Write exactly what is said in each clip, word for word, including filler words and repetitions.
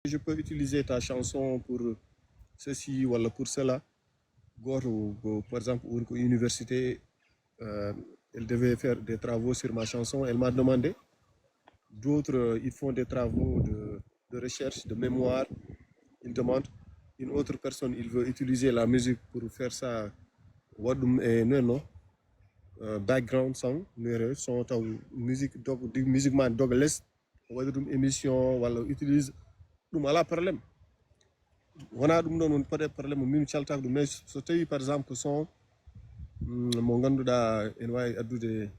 Je peux utiliser ta chanson pour ceci ou pour cela. Goto, par exemple, ou université, euh, elle devait faire des travaux sur ma chanson, elle m'a demandé. D'autres, euh, ils font des travaux de, de recherche, de mémoire. Ils demandent. Une autre personne, il veut utiliser la musique pour faire ça. Waɗum e non non. Euh, background song, nere son taw musique dog di musique man dog les. Waɗa ɗum émission walla utilise ɗum, ala problème. Wona ɗum ɗon woni peut-être problème, min caltaka ɗum, mais so tawi par exemple son, mm, mo ngannduɗaa ene wawi addude,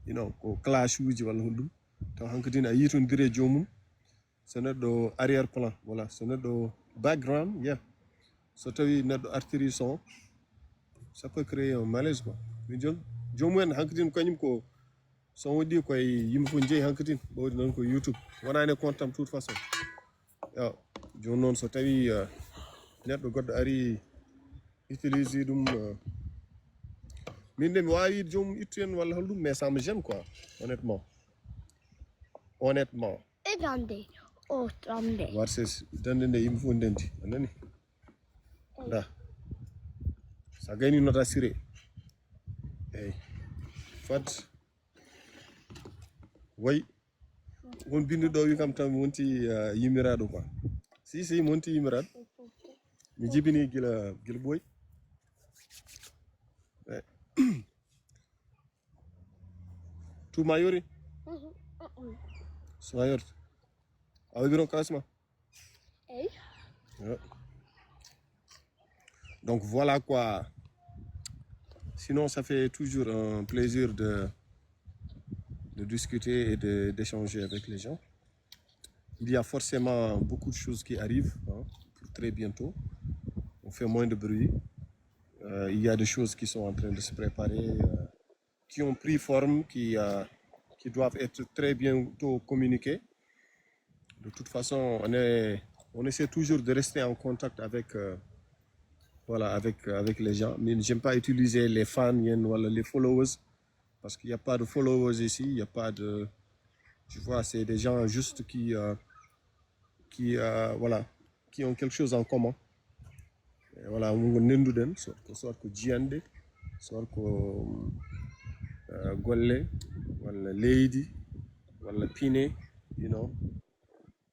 you know, ko clash uji walla honɗum, taw hankadin a yitondire joomum. So neɗɗo arrière plan, voilà, so neɗɗo background, yeah. So tawi neɗɗo artiri son, ça peut créer un malaise quoi. Min jon joomum en hankadin kañum ko son waɗi koye yimɓe fof jeeyi hankadin ɓawdi noon ko YouTube, wonani e compte am toute façon. Yo, jooni noon so tawi, euh, neɗɗo goɗɗo ari utilise ɗum, euh, min de mi wawi yiide joomum ittu en walla holɗum, mais ça me gêne quoi, honnêtement. Honnêtement. E dande o dande. Warse dande nde yimɓe fof ndendi, a nani? Da. Sa gayni nota siré. Eyyi. Fat. Way. Won binduɗo wi kam tan mi wonti, uh, yimiraɗo quoi. Si, si, mi wonti yimiraɗo. Mi jibini gila, gila ɓooy. Eh. Tuma yori? Suma yorti. Awa biro kasma. Eyyi. Ouais. Donc voilà quoi. Sinon, ça fait toujours un plaisir de, de discuter et de, d'échanger avec les gens. Il y a forcément beaucoup de choses qui arrivent, hein, pour très bientôt. On fait moins de bruit. Euh, il y a des choses qui sont en train de se préparer, euh, qui ont pris forme, qui, euh, qui doivent être très bientôt communiquées. De toute façon, on est, on essaie toujours de rester en contact avec, euh, voilà, avec, avec les gens. Mais j'aime pas utiliser les fans, yen, voilà, les followers, parce qu'il n'y a pas de followers ici, il n'y a pas de, tu vois, c'est des gens juste qui, euh, qui, euh, voilà, qui ont quelque chose en commun. E, voilà, mo ngo ndenduɗen, soit ko, soit ko jiyanɗe, soit ko, euh, golle, walla leydi, walla pine, you know.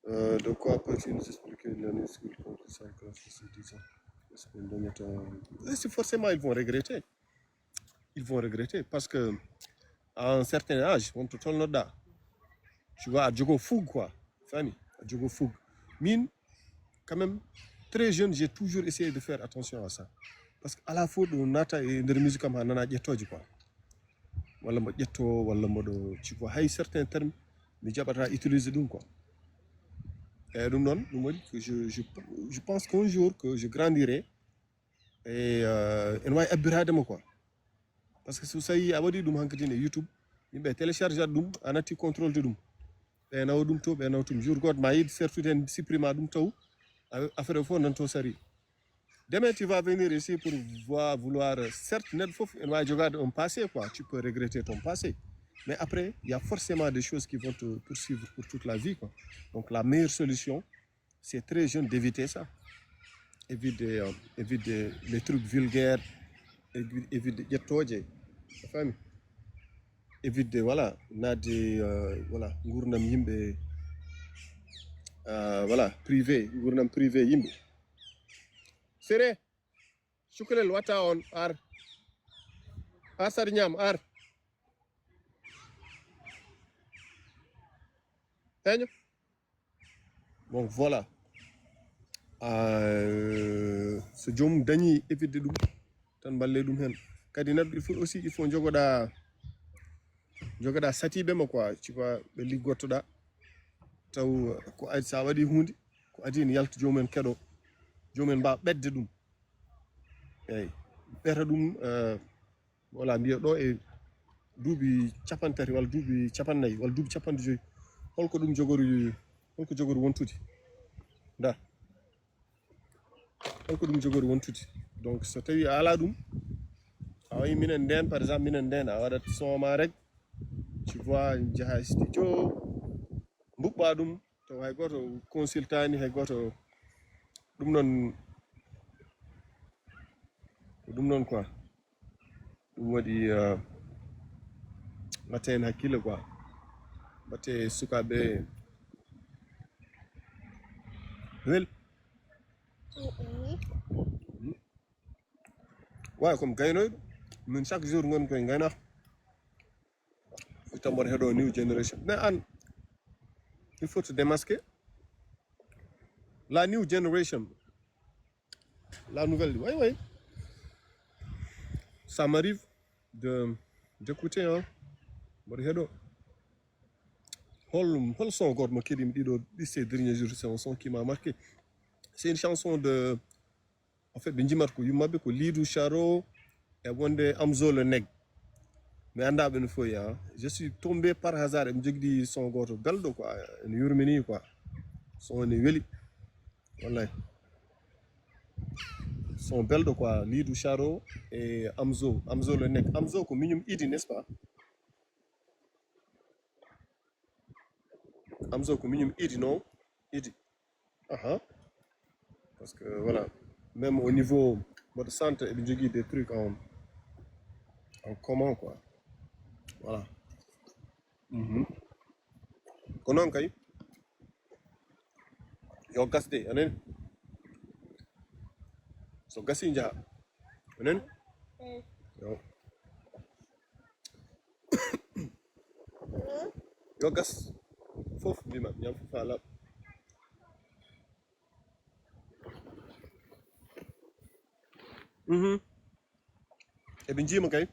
Euh, de quoi peux-tu nous expliquer l'année scolaire concernant ceci, disons? Est-ce que nous mettons, euh, si, forcément, ils vont regretter. Ils vont regretter parce que à un certain âge, on te tourne là. Tu vois, à Djogo Foug, quoi. Fanny, à Djogo Foug. Min, quand même, très jeune, j'ai toujours essayé de faire attention à ça. Parce que à la fois, on a une musique comme Nana Djetoji, quoi. Wala mo ƴetto, wala mboɗo, tu vois, hay certains termes, mi jaɓata utiliser ɗum quoi. E ɗum noon, ɗum waɗi que je, je, je pense qu'un jour que je grandirai et, euh, ene wawi abbirade mo quoi. Parce que so tawi a waɗi ɗum hankadin e YouTube, yimɓe télécharge at ɗum, a natti contrôle de ɗum. Ɓe nawa ɗum to, ɓe nawa ɗum. Jour goto ma yiɗ sertude hen, supprima ɗum taw, a-, affaire o fof nanto sari. Demain, tu vas venir ici pour voir, vouloir, euh, certes, neɗɗo fof ene wawi jogade un passé, quoi. Tu peux regretter ton passé. Mais après, il y a forcément des choses qui vont te poursuivre pour toute la vie, quoi. Donc, la meilleure solution, c'est très jeune d'éviter ça. Évite, euh, évite les trucs vulgaires, évite, évite ƴettoje. A faami? Évite, voilà, naatde, euh, voilà, nguurndam yimɓe, euh, voilà, privé, nguurndam privé yimɓe. Sere, cukalel watta on, ar. Ar saɗa ñaam, ar. Heño. Donc voilà. Euh, so joomum dañi évitde ɗum, tan mballe ɗum hen. Kadi neɗɗo, il faut aussi, il faut jogoɗa, jogoɗa satiɓe ma quoi, tu vois, ɓe liggottoɗa. Taw ko adi, sa waɗi hunde, ko adi ne yalta joomum en keɗo. Joomum en mbawa ɓedde ɗum. Eyyi. Ɓeta ɗum, euh, voilà, mbiya ɗo e duuɓi capanɗe tati walla duuɓi capannayyi walla duuɓi capanɗe joyyi. Holko ɗum jogori, holko jogori wontude? Nda. Holko ɗum jogori wontude? Donc, so tawi a ala ɗum, a wayi minen nden, par exemple, minen nden, a waɗat son ma rek, tu vois, jaaha studio, mbuɓɓa ɗum, To hay gooto consultani, hay gooto. Ɗum noon, ko ɗum noon quoi. Ɗum waɗi, euh, mbatten hakkille quoi. Mbatte sukaaɓe wel. Waawi comme gaynoyɗo. Min chaque jour ngon koye ngayna. Itambar heɗo new generation. Mais an, il faut te démasquer. La new generation. La nouvelle. Oui, oui. Ça m'arrive de, d'écouter, hein. Mbaɗa heɗo. Hol, hol son goto mo keɗimi ɗiɗo, ces derniers jours, c'est un son qui m'a marqué. C'est une chanson de, en fait, ɓe jimata ko yummaɓe ko Lidou Charo e wonde Amzo le Neg. Mi annda ɓe no foyi, hein. Je suis tombé par hasard, eɓe jogdi son goto belɗo quoi, ene yurmini quoi. Son ne weli. Wallahi. Son belɗo quoi, Lidou Charo e Amzo, Amzo le Neg. Amzo ko miñum Idi, n'est-ce pas? Amzo ko miñum Idi, non? Idi. Aha. Parce que voilà, même au niveau mode santé, eɓe jogii des trucs en, en commun quoi. Voilà. Mhm. Ko noon kay. Yo gas de, anen. So gasi njaha. Anen? Yo. Yo gas. Fof mbima, ñam fof haa laaɓa. Mhm. Eɓe njiima kay.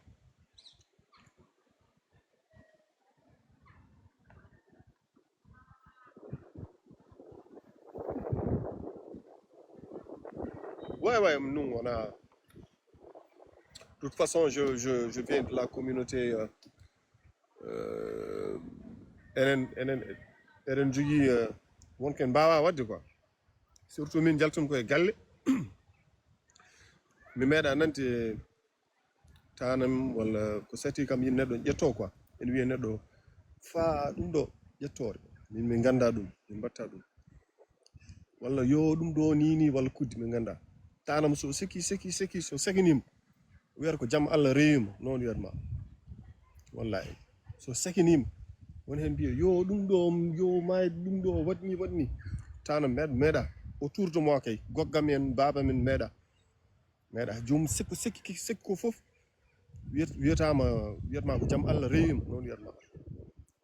Ouais, ouais, nous, on a. De toute façon, je, je, je viens de la communauté, euh, euh, enen, enen, eɗen jogii, euh, wonko en mbaawaa waɗde quoi. Surtout min njaltumi ko e galle. Mi meeɗa nande tanam walla ko sati kam, yimɓe neɗɗo ƴetto quoi. Ene wiya neɗɗo faa ɗum ɗo ƴettoore. Min min ngannda ɗum, min mbatta ɗum. Walla yo ɗum ɗo ni ni walla kuddi min ngannda. Tanam so seki, seki, seki, so sekinima, wiyata ko jam Allah rewima, noon wiyata ma. Wallahi. So sekinima, won heen mbiya yo ɗum ɗo, yo maay ɗum ɗo, waɗni, waɗni. Tanam meeɗa, meeɗa. Autour de moi kay, goggam en, baaba men meeɗa. Meeɗa. Joom sikko, sikki, sikko fof wiyat-, wiyataama, wiyatma ko jam Allah rewima, noon wiyatma.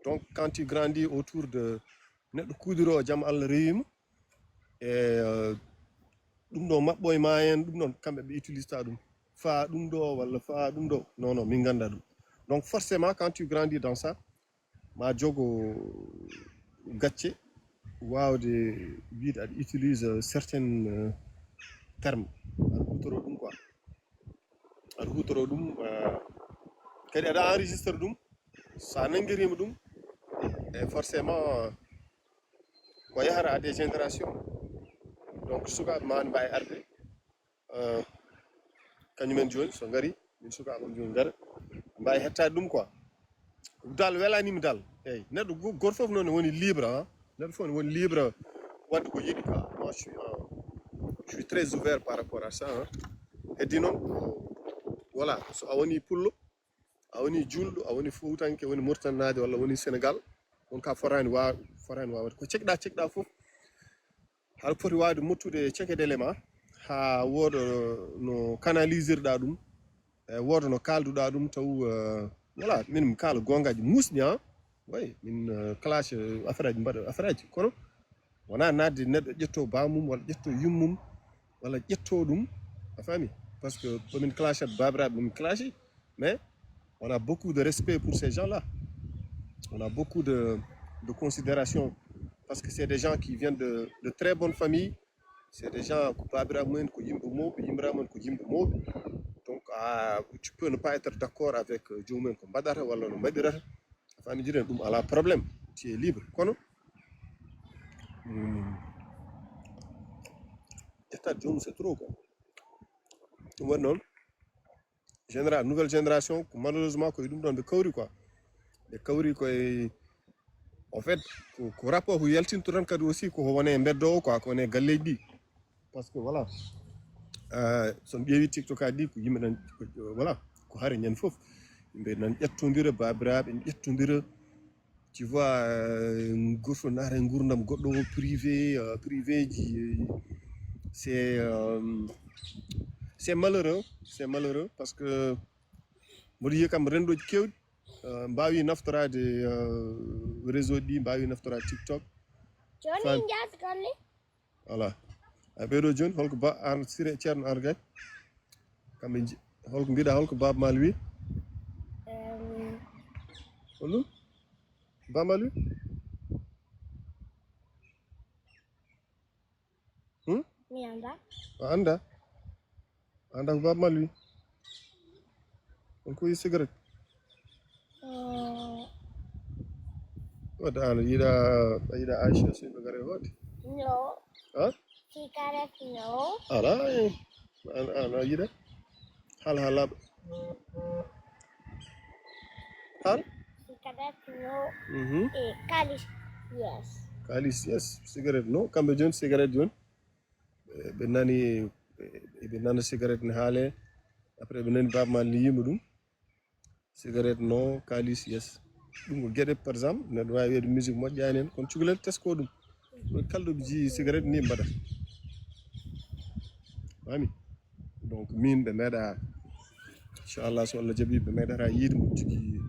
Donc, quand tu grandis autour de neɗɗo kuudiro jam Allah rewima, e, euh, ɗum ɗo maɓɓo e ma en, ɗum noon kamɓe ɓe utilise ta ɗum. Faa ɗum ɗo walla faa ɗum ɗo. Non, non, min ngannda ɗum. Donc, forcément, quand tu grandis dans ça, ma jogo gacce waawde wiide aɗa utilise certaines, euh, termes. Aɗa hutoro ɗum quoi. Aɗa hutoro ɗum, euh, kadi aɗa enregistre ɗum. So a nanngiriima ɗum, e forcément, euh, ko yahata à des générations. Donc, sukaaɓe ma ne mbaawi arde, euh, kañumen jooni, so ngari, min sukaaɓe am jooni ngara, mbaawi hettaade ɗum quoi. Dal welaniima dal. Eeyi, neɗɗo go-, gooto fof noon woni libre, hein. Neɗɗo fof ne woni libre waɗde ko yiɗi quoi. Moi, je suis, euh, je suis très ouvert par rapport à ça, hein. Heddi noon, ko, voilà, so a woni pullo, a woni juulɗo, a woni fuutanke, woni murtanaajo walla woni Sénégal, on ka fotaani wa-, fotaani waawde. Ko cekɗa, cekɗa fof, haɗa foti waawde mottude cekede le ma, haa wooda no canalisirɗa ɗum, e wooda no kaalduɗa ɗum, taw, euh, voilà, min mi kaala goongaaji muusɗi, hein. Oui, min, euh, clash, euh, affaire aji mbaɗa, affaire aji. Kono wonaa naatde neɗɗo ƴetto baamum walla ƴetto yummum walla ƴetto ɗum, a faami? Parce que ko min clashat baabiraaɓe, min clashi, mais on a beaucoup de respect pour ces gens-là. On a beaucoup de, de considération parce que c'est des gens qui viennent de, de très bonnes familles. C'est des gens ko baabiraaɓe mumen ko yimɓe mawɓe, yimmiraaɓe mumen ko yimɓe mawɓe. Donc, ah, tu peux ne pas être d'accord avec, euh, joomum en ko mbaɗata walla no mbaɗirata. A faami, jiɗen ɗum alaa problème. Tu es libre. Kono, hmm, ƴettat joomum, c'est trop quoi. Ɗum waɗi noon, général, nouvelle génération, ko malheureusement ko e ɗum ɗon ɓe kawri quoi. Ɓe kawri ko e En fait, ko, ko rapport ko yaltinto tan kadi aussi ko wone e mbeddo o quoi, ko wone e galleji ɗi. Parce que voilà, euh, so mi ƴeewi TikTok aji ɗi, ko yimɓe nan, ko, voilà, ko hare ñande fof. Yimɓe nan ƴettodira, babiraɓe ne ƴettodira. Tu vois, euh, goto naata e gurdam goɗɗo o privé, euh, privé ji, euh, c'est, euh, c'est malheureux, c'est malheureux parce que mboɗo yiya kam rendoji kewɗi, euh, mbawi naftorade, euh, réseau ji ɗi, mbawi naftorade TikTok. Joni Fal- jahata galle? Voilà. A ɓeɗo joni, holko ba an sire Ceerno Argay? Kamɓe ji-, holko mbiɗa, holko Baaba Maal wi? Em, Holɗum? Baaba Maal wi? Hmm? Mi anda. A anda? A anda ko Baaba Maal wi? On ko wi cigarette? Eh, Wadde an a yiɗa, a yiɗa Aisha so yimɓe gare hoode? No. Ha? Cigarette no. Ala, eh. An, an a yiɗa? Hal, hal, laaɓa. Hal? Cigarette no. Mhm. Eh, kalis, yes. Kalis, yes. Cigarette no. Kamɓe joni, cigarette joni. Ɓe, ɓe nani, ɓe, ɓe nana cigarette ne haale. Après, ɓe nani Baaba Maal ne yima ɗum. Cigarette no, kalis, yes. Ɗum ko geɗe, par exemple, neɗɗo waawi wiyde musique moƴƴaani heen, kono cukalel tesko ɗum. Ɗo kala ɗo ɓe njii cigarette ni mbaɗa. Fami? Donc, min ɓe meeɗa, inchallah, so Allah jaɓi, ɓe meeɗata yiide mboɗo jogii,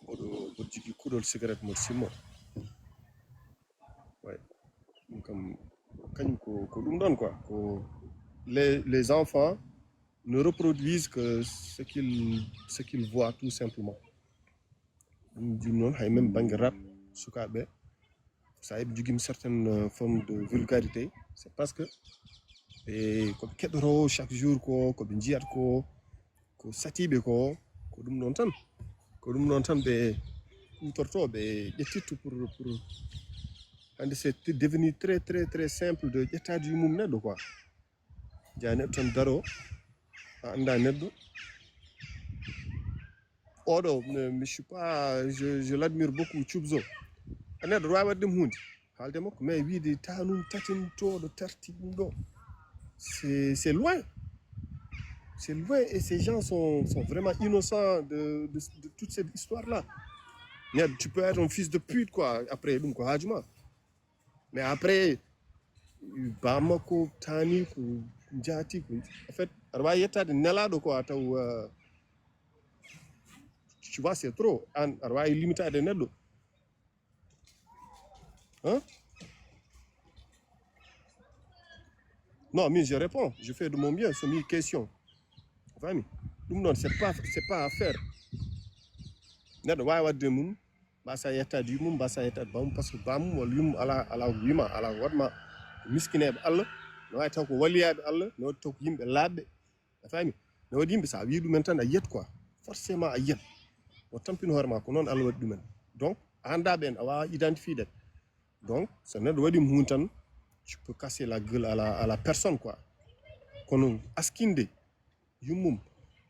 mboɗo, mboɗo jogii kuɗol cigarette mboɗo simmo. Ouais. Ɗum kam, kañum ko, ko ɗum ɗon quoi. Ko les, les enfants ne reproduisent que ce qu'ils, ce qu'ils voient tout simplement. Ɗum, ɗum noon, hay même bannge rap, sukaaɓe, so a eɓe njogii certaine, euh, forme de vulgarité, c'est parce que ɓe, ko ɓe keɗotoo chaque jour ko, ko ɓe njiyata ko, ko satiiɓe ko, ko ɗum ɗon tan. Ko ɗum ɗon tan ɓe kuutortoo, ɓe ƴettitto pour, pour, hannde c'est devenu très, très, très simple de ƴettaade yumum neɗɗo quoi. Jaa neɗɗo tan daro, a annda neɗɗo. Oɗo, mais, mais je suis pas, je, je l'admire beaucoup, Chubzo. A neɗɗo, aɗa waawi waɗde ɗum huunde. Haalde makko, mais wiide tanum, tatin, to, ɗo tarti ɗum ɗo. C'est, c'est loin. C'est loin et ces gens sont, sont vraiment innocents de, de, de toute cette histoire-là. Neɗɗo, tu peux être un fils de pute, quoi. Après, ɗum ko haaju ma. Mais après, bamako tani ko jaati ko, en fait, aɗa waawi yettaade nelaaɗo ko a taw, euh, tu vois, c'est trop. An, aɗa waawi limitaade neɗɗo. Hein? Non, mais je réponds, je fais de mon mieux, c'est une question. Fami? Ɗum ɗon, c'est pas, c'est pas à faire. Neɗɗo waawi waɗde mum, mbasa yettaade yumum, mbasa yettaade bamum, parce que bamum walla yumum ala, ala wima, ala waɗma. Miskineeɓe Allah, no wawi taw ko waliyaaɓe Allah, no waɗi taw ko yimɓe laaɓɓe. A fami? No waɗi yimɓe, sa wi ɗumen tan a yiyat quoi. Forcément a yiyat. O tampini hoore ma, ko noon Allah waɗi ɗumen. Donc, a annda ɓen, a wawa identifier ɗen. Donc, so neɗɗo waɗi mum tan, tu peux casser la gueule à la, à la personne quoi. Kono askinde yummum,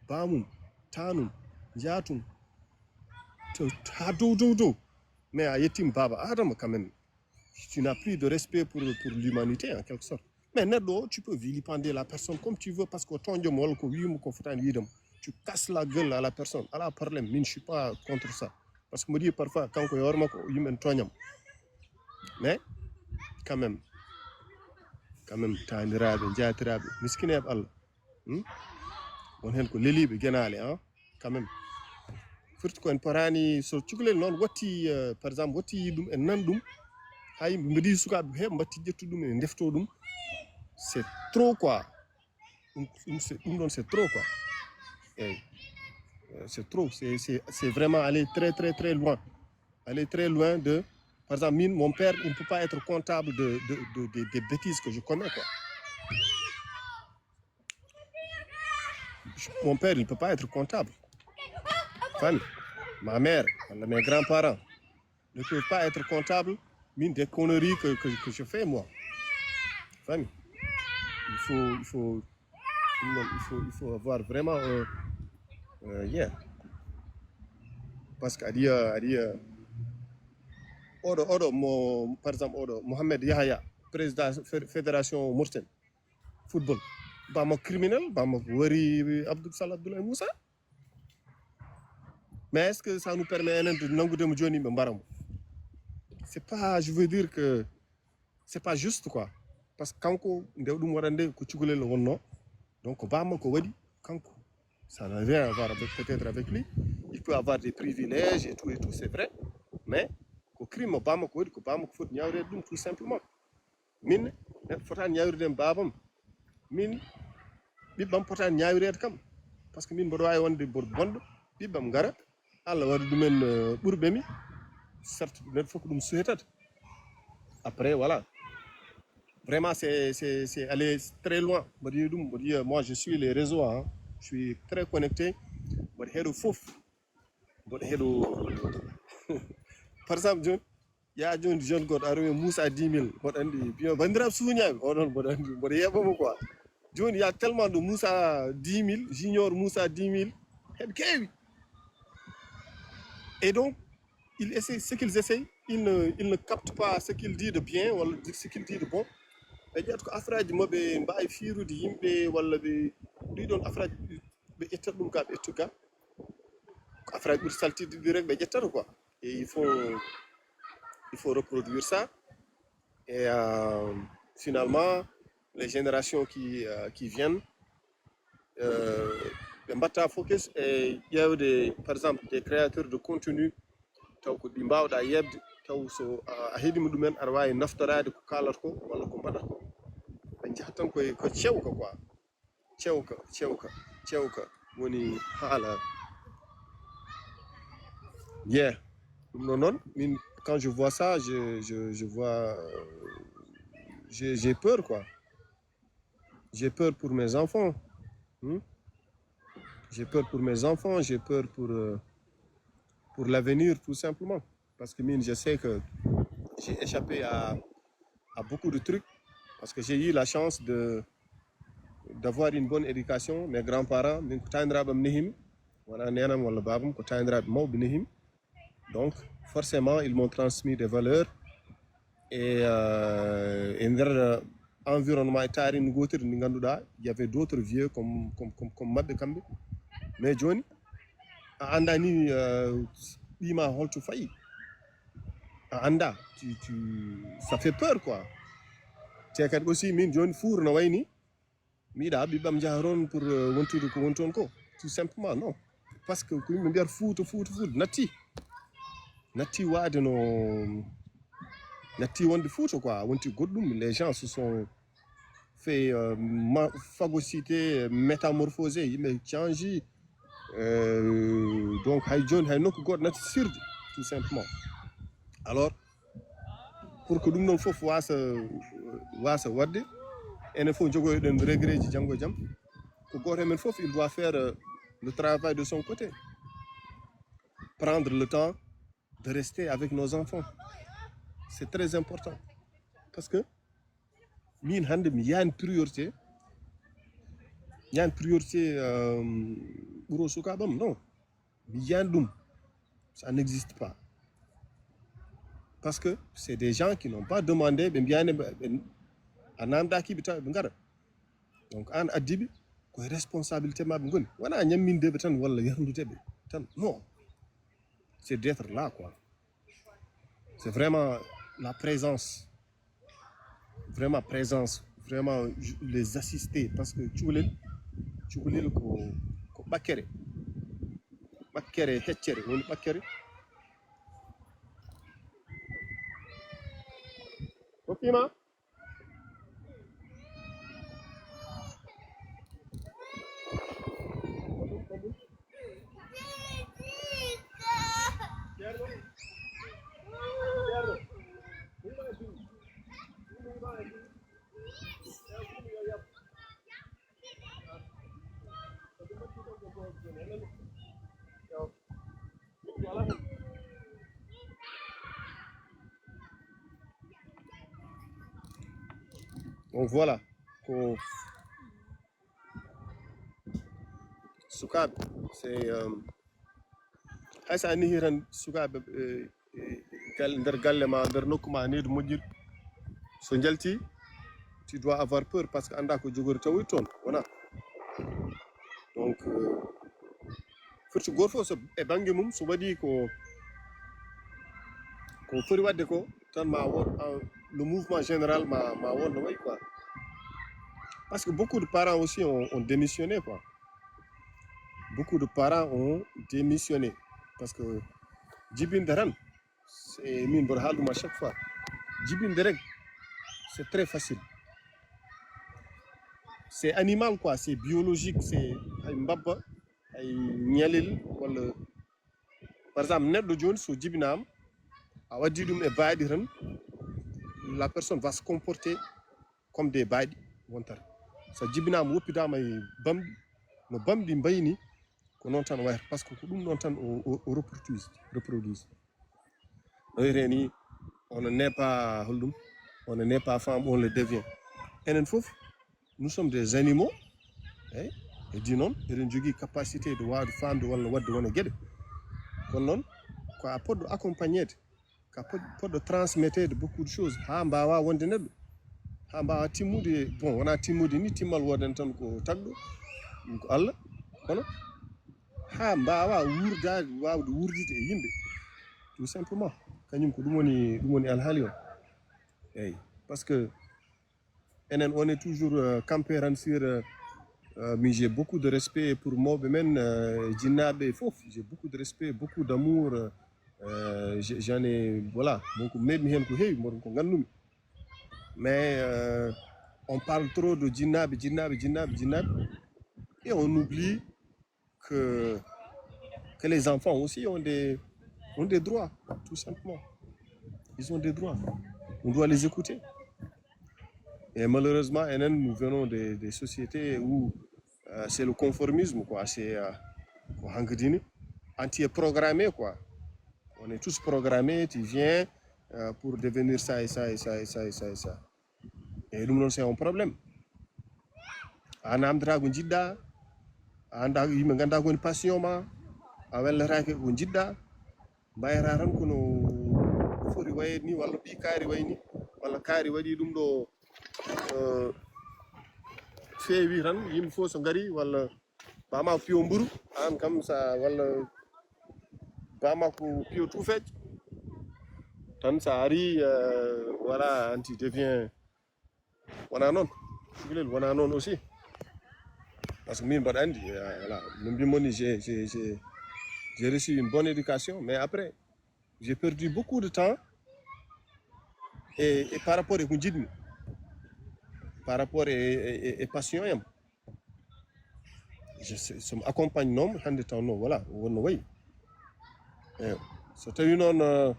bamum, tanum, jatum, to, ha dow, dow, dow. Mais a yettima baba Adama quand même. Tu n'as plus de respect pour, pour l'humanité en quelque sorte. Mais neɗɗo o, tu peux vilipender la personne comme tu veux parce que o toñƴo mo walla ko wimo ko fotani wiidemo. Tu casses la gueule à la personne. Ala problème, min, je suis pas contre ça. Parce que mo di parfois, kanko e hoore makko, yimɓe ne toñam. Mais, quand même, quand même, taniraɓe, jatiraɓe, miskineɓe Allah. Hmm? Won hen ko leliɓe genaale, hein? Quand même. Firti ko en parani, so cukalel noon watti, euh, par exemple, watti ɗum, en nan ɗum. Hay mbiɗi sukaɓe he mbatti ƴettu ɗum, en defto ɗum. C'est trop, quoi. Ɗum, ɗum, c'est, ɗum ɗon, c'est trop, quoi. Eyyi. Euh, c'est trop. C'est, c'est, c'est vraiment aller très, très, très loin. Aller très loin de, par exemple, min, mon père, il ne peut pas être comptable de, de, de, de, des bêtises que je commets, quoi. Mon père, il ne peut pas être comptable. Fami? Ma mère, walla mes grands-parents ne peuvent pas être comptables, min, des conneries que, que, que je fais, moi. Fami? Il faut, il faut, il faut, il faut avoir vraiment un, euh, yeah. Parce que aɗa yiya, aɗa yiya, Oɗo, oɗo mo, par exemple, oɗo Mohamed Yahaya, président fé- fédération Mauritanie football. Bamako criminel, Bamako wari Abdou Sall Abdoulaye Moussa. Mais est-ce que ça nous permet enen de nangude mo joni ɓe mbara mo? C'est pas, je veux dire que c'est pas juste quoi. Parce que kanko nde ɗum waɗande ko cukalel wonno. Donc Bamako waɗi kanko. Ça n'a rien à voir avec, peut-être avec lui. Il peut avoir des privilèges et tout et tout, c'est vrai. Mais ko crime Bamako waɗi, ko Bamako foti ñaawreede ɗum tout simplement. Min neɗɗo fotaani ñaawirde e baabam. Min ɓiɓɓam potaani ñaawireede kam. Parce que min mboɗo waawi wonde bor bonɗo, ɓiɓɓam ngara, Allah waɗi ɗumen euh, ɓurɓe mi. Certes, neɗɗo fof ko ɗum suhetata. Après, voilà. Vraiment, c'est, c'est, c'est aller très loin. Mboɗo yiya ɗum, mboɗo yiya, moi, je suis les réseaux, hein. Je suis très connecté. Mboɗo heɗo fof. Mboɗo heɗo. Par exemple, joni, ya joni jeune goɗɗo aromi Moussa dix mille, mboɗo andi, biyo bandiraɓe suñaɓe, oɗon mboɗo andi, mboɗo yeɓamo quoi. Joni, il y a tellement de Moussa dix mille, junior Moussa dix mille, heɓe keewi. Et donc, ils essaient, ce qu'ils essayent, ils ne, ils ne captent pas ce qu'il dit de bien wala ce qu'il dit de bon. Ɓe ƴetta ko affaire aji maɓɓe, mbawi fiirude yimɓe walla ɓe, ɗiɗon affaire aji, ɓe ƴetta ɗum ka, ɓe ƴetta ka. Ko affaire aji ɓuri saltidde ɗi rek ɓe ƴettata quoi. Et il faut, il faut reproduire ça. Et euh, finalement, les générations qui, euh, qui viennent, euh, ɓe mbatta focus e ƴeewde, par exemple, des créateurs de contenu, taw ko ɗi mbawɗa yeɓde, taw so a, a heɗima ɗumen, aɗa wawi naftoraade ko kaalata ko walla ko mbaɗata ko. Ɓe njahat tan koye ko cewka quoi. Cewka, cewka, cewka woni haala. Yeah. Ɗum ɗo noon, min, quand je vois ça, je, je, je vois, euh, j'ai, j'ai peur quoi. J'ai peur pour mes enfants. Hmm? J'ai peur pour mes enfants, j'ai peur pour, euh, pour l'avenir, tout simplement. Parce que moi, je sais que j'ai échappé à, à beaucoup de trucs. Parce que j'ai eu la chance de, d'avoir une bonne éducation. Mes grands-parents, min ko taaniraaɓe am nehimi, wona neenam walla baabam, ko taaniraaɓe mawɓe nehimi. Donc, forcément, ils m'ont transmis des valeurs. Et, euh, e nder environnement e taarindi gootiri ndi ngannduɗaa, il y avait d'autres vieux comme, comme, comme, comme maɓɓe kamɓe. Mais jooni, a anndaa ni, euh, ɓiy ma holto fayi. A anndaa, tu, tu, ça fait peur quoi. Te kadi aussi min jooni fuur no wayni, mi yiɗa ɓiɓɓam njaha toon pour euh, wontude ko woni toon ko, tout simplement. Non, parce que ko yimɓe mbiyata Fuuta, Fuuta, Fuuta natti, natti waade no natti wonde Fuuta quoi, wonti goɗɗum. Les gens se sont fait euh, ma- phagocyter, métamorphoser, yimɓe change. Euh, donc hay jooni hay nokku goɗɗo natti sirde, tout simplement. Alors, pour que ɗum ɗon fof wasa wasa waɗde, enen fof jogoyoɗen regretji janngo e jam. Ko gooto e men fof, il doit faire euh, le travail de son côté, prendre le temps de rester avec nos enfants. C'est très important. Parce que min hannde mi yaani priorité, yaani priorité euh, ɓuro sukaaɓam, non. Mi yiyan ɗum. Ça n'existe pas. Parce que c'est des gens qui n'ont pas demandé, ɓe mbiyani ɓe, ɓe, a namdaki ɓe tawa ɓe ngara. Donc an addiɓe, koye responsabilité maɓɓe ngoni. Wona ñammindeɓe tan walla yarnudeɓe tan. Non. C'est d'être là quoi. C'est vraiment la présence. Vraiment présence, vraiment les assister, parce que cukalel, cukalel ko, ko ɓakkere, ɓakkere heccere woni ɓakkere. Ko fima. Donc voilà, ko sukaaɓe, c'est euh, hay so a nehi tan sukaaɓe, euh, euh, gal nder galle ma, nder nokku ma, needu moƴƴiri, so njalti, tu dois avoir peur, parce que annda ko jogori tawoy toon, wona? Donc, euh, firti goto fof so e bannge mum, so waɗi ko, ko foti waɗde ko, tan ma won, ah, le mouvement général ma, ma won no wayi quoi. Parce que beaucoup de parents aussi ont, ont démissionné quoi. Beaucoup de parents ont démissionné. Parce que jibinde tan, c'est, min mboɗo haala ɗum à chaque fois. Jibinde rek, c'est très facile. C'est animal quoi, c'est biologique, c'est, hay mbabba, hay ñalel, walla, par exemple, neɗɗo jooni so jibinaama, a waddi ɗum e baaɗi tan, la personne va se comporter comme des baaɗi wontata. So jibinaama, woppidaama e bamɗi, no bamɗi mbayi ni, ko noon tan wayata, parce que ko ɗum ɗon tan o, o, o reproduise, reproduise. No wiyetee ni, on ne naît pas, holɗum, on ne naît pas femme, on le devient. Enen fof, nous sommes des animaux, eyi, heddi noon, eɗen jogii capacité de waawde faamde walla waɗde wona geɗe. Kono noon, ko a poɗɗo accompagneede, ka pod-, poɗɗo transmetteede beaucoup de choses, haa mbaawa wonde neɗɗo, haa mbaawa timmude, bon, wona timmude ni, timmal woodan tan ko tagɗo, ɗum ko Allah, kono haa mbaawa wuurdaade, waawde wuurdide e yimɓe, tout simplement. Kañum ko ɗum woni, ɗum woni alhaali o. Eyi, parce que enen, on est toujours, euh, campé tan sur, euh, euh, mais j'ai beaucoup de respect pour mawɓe men, euh, jinnaaɓe fof. J'ai beaucoup de respect, beaucoup d'amour, euh, euh, je-, j'en ai, voilà, donc meeɗmi heen ko heewi, mboɗon ko nganndu-mi. Mais, euh, on parle trop de jinnaaɓe, jinnaaɓe, jinnaaɓe, jinnaaɓe. Et on oublie que, que les enfants aussi ont des, ont des droits, tout simplement. Ils ont des droits. On doit les écouter. Et malheureusement, enen, nous venons des, des sociétés où, euh, c'est le conformisme, quoi. C'est, euh, ko hankadini, anti est programmé, quoi. On est tous programmés, tu viens, euh, pour devenir ça et ça et ça et ça et ça et ça. Eyyi, ɗum noon, c'est un problème. A namdata ko njiɗɗa, a annda, yimɓe ngannda ko woni passion ma, a wellataake ko njiɗɗa, mbayata tan kono foti wayde ni, walla ɓii kaari wayi ni, walla kaari waɗi ɗum ɗo, euh, feewi tan, yimɓe fof so ngari, walla ba ma piyo mburu, an kam sa, walla ba ma ko piyo tuufeeje. Tan sa ari, euh, voilà, anti devient, wona noon. Gilel, wona noon aussi. Parce que min mbaɗa anndi, euh, voilà, no mbimon ni, j'ai, j'ai, j'ai, j'ai reçu une bonne éducation, mais après, j'ai perdu beaucoup de temps et, et par rapport e ko njiɗmi, par rapport e, e, e, e passion am. Je sais, somi accompagne noom hannde taw noon, voilà, wonno wayi. Eyo. So tawi noon, euh,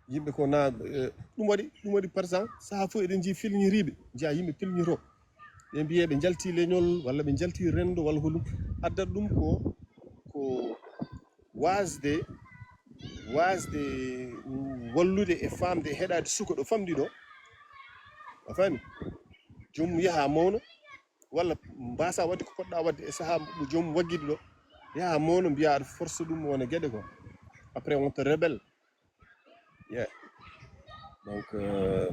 yimɓe ko na, euh, ɗum waɗi, ɗum waɗi par exemple, saha fof eɗen njii filñiriiɓe, njiya yimɓe pilñito. Ɓe mbiye ɓe njalti leñol, walla ɓe njalti renndo, walla ko ɗum. Addat ɗum ko, ko waasde, waasde wallude e faamde e heɗaade suka ɗo famɗi ɗo. A faami? Joom yaha mawna, walla mbasa waɗde ko poɗɗa waɗde e saha mo joom waggidi ɗo. Yaha mawna, mbiya aɗa force ɗum wona geɗe ko. Après, on te rebelle. Yeah. Donc, euh,